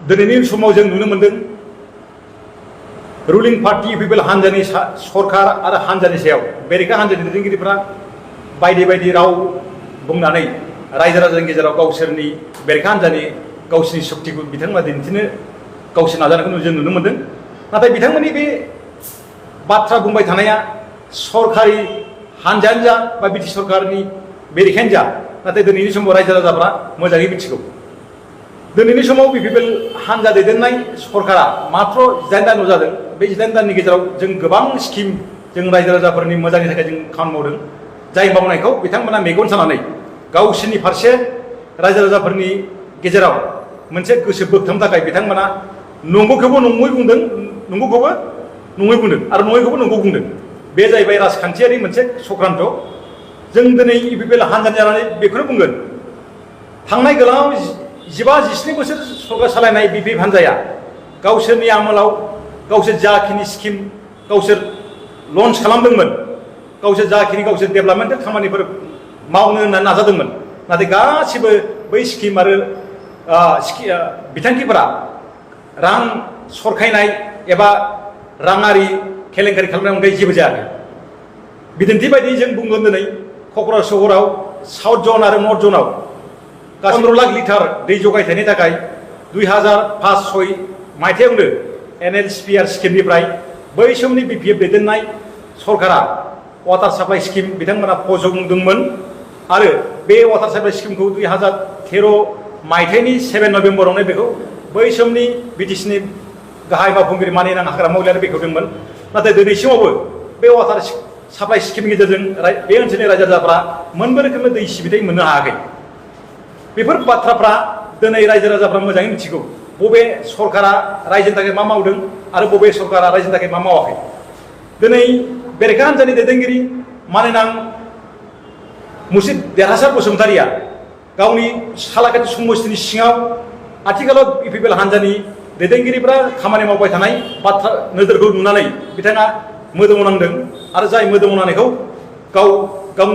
दिनैनि समाव जों नुनो मोनदों रुलिं पार्टी इउपिपिएल हान्जानि सरकार आरो हान्जानि सायाव बेरेखा हान्जानि दैदेनगिरिफ्रा बायदि बायदि राव बुंनानै रायजो राजानि गेजेराव गावसोरनि बेरेखा हान्जानि गावसोरनि शक्तिखौ बिथांमोना दिन्थिनो गावसोर नाजानायखौ जों नुनो मोनदों। नाथाय बिथांमोननि बे बाथ्रा बुंबाय थानाया सरकारि हान्जायानो जा बा बिटि सरकारनि बेरेखायानो जा, नाथाय दिनैनि समाव रायजो राजाफ्रा मोजाङै मिथिगौ। दिनैनि समाव इउपिपिएल हान्जा दैदेननाय सरकारा मात्र 8 दानल' जादों। बे 8 दाननि गेजेराव जों गोबां स्किम जों रायजो राजाफोरनि मोजांनि थाखाय जों खामानि मावदों। जाय मावनायखौ बिथांमोना मेगन सानानै गावसोरनि फारसे रायजो राजाफोरनि गेजेराव मोनसे गोसो बोगथाबनो थाखाय बिथांमोना नंगौखौबो नङै बुंदों, नंगौखौबो नङै बुंदों आरो नङैखौबो नंगौ बुंदों। बे जाहैबाय राजखान्थियारि मोनसे चक्रान्त। जों दिनै इउपिपिएल हान्जानि जानानै बेखौनो बुंगोन, थांनाय गोलाव 15-17 बोसोर सरकार सालायनाय बिपिएफ हान्जाया गावसोरनि आमोलाव गावसोर जाखिनि स्किम गावसोर लन्च खालामदोंमोन, गावसोर जाखिनि गावसोर डेभेलपमेन्टेल खामानिफोर मावनो होननानै नाजादोंमोन, नाथाय गासिबो बै स्किम आरो बिथांखिफोरा रां सरखायनाय एबा राङारि केलेंकारि खालामनायनि अनगायै जेबो जायाखै। बिदिन्थि बायदियै जों बुंगोन दिनै क'क्राझार सहराव साउथ जन आरो नर्थ जनाव 15 लाख लिटार दै जगायथायनि थाखाय 2005-06 मायथाइयावनो NLCPR स्किमनिफ्राय बै समनि बिपिएफ दैदेननाय सरकारा वाटार साप्लाइ स्किम बिथांमोना फज'दोंमोन आरो बे वाटार साप्लाइ स्किमखौ 2013 मायथाइनि 7 नभेम्बरावनो बेखौ बै समनि बिटिसिनि गाहाय मावफुंगिरि मानिनां हाग्रामाविलायानो बेखेवदोंमोन। नाथाय दिनैसिमावबो बे वाटार साप्लाइ स्किमनि गेजेरजों बे ओनसोलनि रायजो राजाफ्रा मोनबो रोखोमनि दै सिबिथाय मोननो हायाखै। बेफोर बाथ्राफ्रा दिनै रायजो राजाफ्रा मोजाङै मिथिगौ बबे सरकारा रायजोनि थाखाय मा मावदों आरो बबे सरकारा रायजोनि थाखाय मा मावाखै। दिनै बेरेखा हान्जानि दैदेनगिरि मानिनां मुर्शिद देरहासार बसुमतारिया गावनि सालाकाथि समस्तिनि सिङाव आथिखालाव इउपिपिएल हान्जानि दैदेनगिरिफ्रा खामानि मावबाय थानाय बाथ्रा नोजोरखौ नुनानै बिथाङा मोदोमाव नांदों आरो जाय मोदोमाव नांनायखौ गाव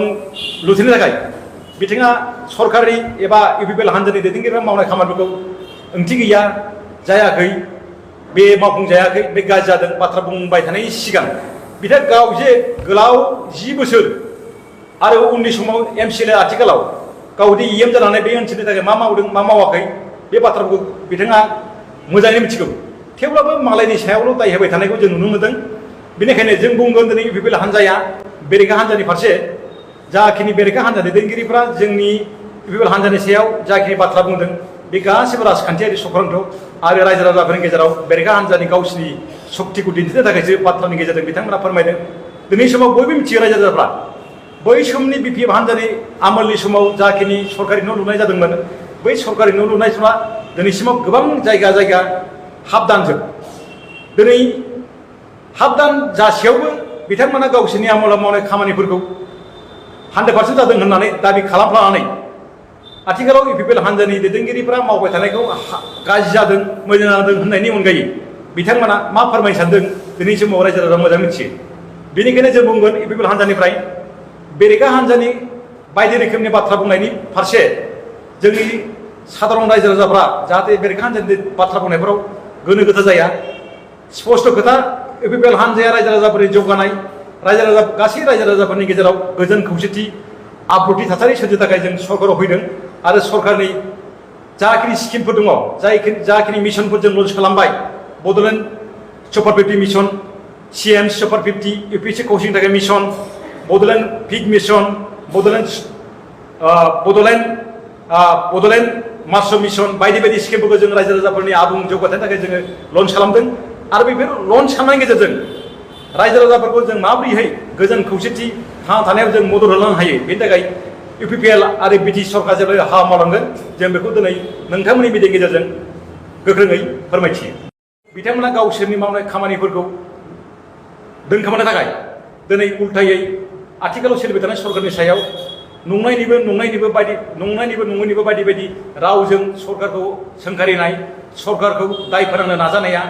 लुथेनो थाखाय बिथाङा सरकारि एबा इउपिपिएल हान्जानि दैदेनगिरिफ्रा मावनाय खामानिफोरखौ ओंथि गैया जायाखै, बे मावफुंजायाखै, बे गाज्रि जादों बाथ्रा बुंबाय थानायनि सिगां बिथाङा गाव जे गोलाव 10 बोसोर आरो उननि समाव MCLA आथिखालाव गावदि EM जानानै बे ओनसोलनि थाखाय मा मावदों मा मावाखै बे बाथ्राखौ बिथाङा मोजाङै मिथिगौ। थेवब्लाबो मालायनि सायावल' दाय होबाय थानायखौ जों नुनो मोनदों। बेनिखायनो जों बुंगोन दिनै इउपिपिएल हान्जाया बेरेखा हान्जानि फारसे जाखिनि बेरेखा हान्जा दैदेनगिरिफ्रा जोंनि इउपिपिएल हान्जानि सायाव जाखिनि बाथ्रा बुंदों बे गासिबो राजखान्थियारि चक्रान्त आरो रायजो राजाफोरनि गेजेराव बेरेखा हान्जानि गावसिनि शक्तिखौ दिन्थिनो थाखायसो बाथ्रानि गेजेरजों बिथांमोना फोरमायदों। दिनै समाव बयबो मिथियो रायजो राजाफ्रा बै समनि बिपिएफ हान्जानि आमोलनि समाव जाखिनि सरकारि न' लुनाय जादोंमोन, बै सरकारि न' लुनायफ्रा दिनैसिमाव गोबां जायगा जायगा हाबदानजोब। दिनै हाबदान जासेयावबो बिथांमोना गावसोरनि आमोलाव मावनाय खामानिफोरखौ 100% जादों होननानै दाबि खालामफ्लानानै आथिखालाव इउपिपिएल हान्जानि दैदेनगिरिफ्रा मावबाय थानायखौ गाज्रि जादों मोजां जादों होननायनि अनगायै बिथांमोना मा फोरमायनो सानदों दिनै समाव रायजो राजा मोजां मिथियो। बेनिखायनो जों बुंगोन इउपिपिएल हान्जानिफ्राय बेरेखा हान्जानि बायदि रोखोमनि बाथ्रा बुंनायनि फारसे जोंनि साधारन रायजो राजाफ्रा जाहाथे बेरेखा हान्जानि बाथ्रा बुंनायफोराव गोनो गोथो जाया। स्पष्ट खोथा, इउपिपिएल हान्जाया रायजो राजाफोरनि जौगानाय, गासै रायजो राजाफोरनि गेजेराव गोजोन खौसेथि आब्रुथि थासारि सोरजिनो थाखाय जों सरकाराव फैदों आरो सरकारनि जाखिनि स्किमफोर दङ, जाखिनि मिशनफोर जों लन्च खालामबाय, Bodoland super 50 mission, CM super 50, UPC कौशलनि थाखाय mission, Bodoland pig mission, Bodoland March mission बायदि बायदि स्किमफोरखौ जों रायजो राजाफोरनि आबुं जौगाथायनि थाखाय जोङो लन्च खालामदों आरो बेफोर लन्च खालामनायनि गेजेरजों रायजो राजाफोरखौ जों माबोरैहाय गोजोन खौसेथि थांना थानायाव जों मदद होलांनो हायो। बेनि थाखाय इउपिपिएल आरो बिटि सरकार जेब्ला हाबा मावलांगोन जों बेखौ दिनै नोंथांमोननि मिडियानि गेजेरजों गोख्रोङै फोरमायथियो। बिथांमोना गावसोरनि मावनाय खामानिफोरखौ दोनखोमानो थाखाय दिनै उल्थायै आथिखालाव सोलिबाय थानाय सरकारनि सायाव नंनायनिबो नङैनिबो बायदि बायदि रावजों सरकारखौ सोंखारिनाय, सरकारखौ दाय फोनांनो नाजानाया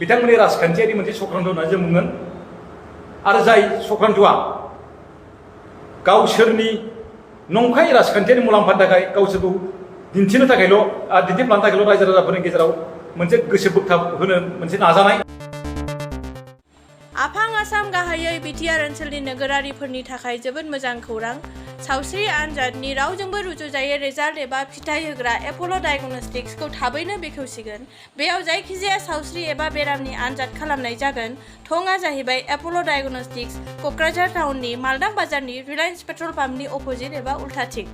बिथांमोननि राजखान्थियारि मोनसे चक्रान्त होननानै जों बुंगोन। आरो जाय चक्रान्तआ गावसोरनि नंखाय राजखान्थियारि मुलाम्फानि थाखाय गावसोरखौ दिन्थिफ्लांनो थाखायल' रायजो राजाफोरनि गेजेराव मोनसे गोसो बोगथाब होनो मोनसे नाजानाय। आफां आसाम गाहायै बिटिआर ओनसोलनि नोगोरारिफोरनि थाखाय जोबोद मोजां खौरां। सावस्रि आनजादनि रावजोंबो रुजुजायै रिजाल्ट एबा फिथाइ होग्रा एप'ल' डायग्नोस्टिक्सखौ थाबैनो बेखेवसिगोन। बेयाव जायखिजाया सावस्रि एबा बेरामनि आनजाद खालामनाय जागोन। थंआ जाहैबाय एप'ल' डायग्नोस्टिक्स, क'क्राझार टाउननि मालदां बाजारनि रिलायन्स पेट्रल पाम्पनि अपोजिट एबा उल्थाथिं।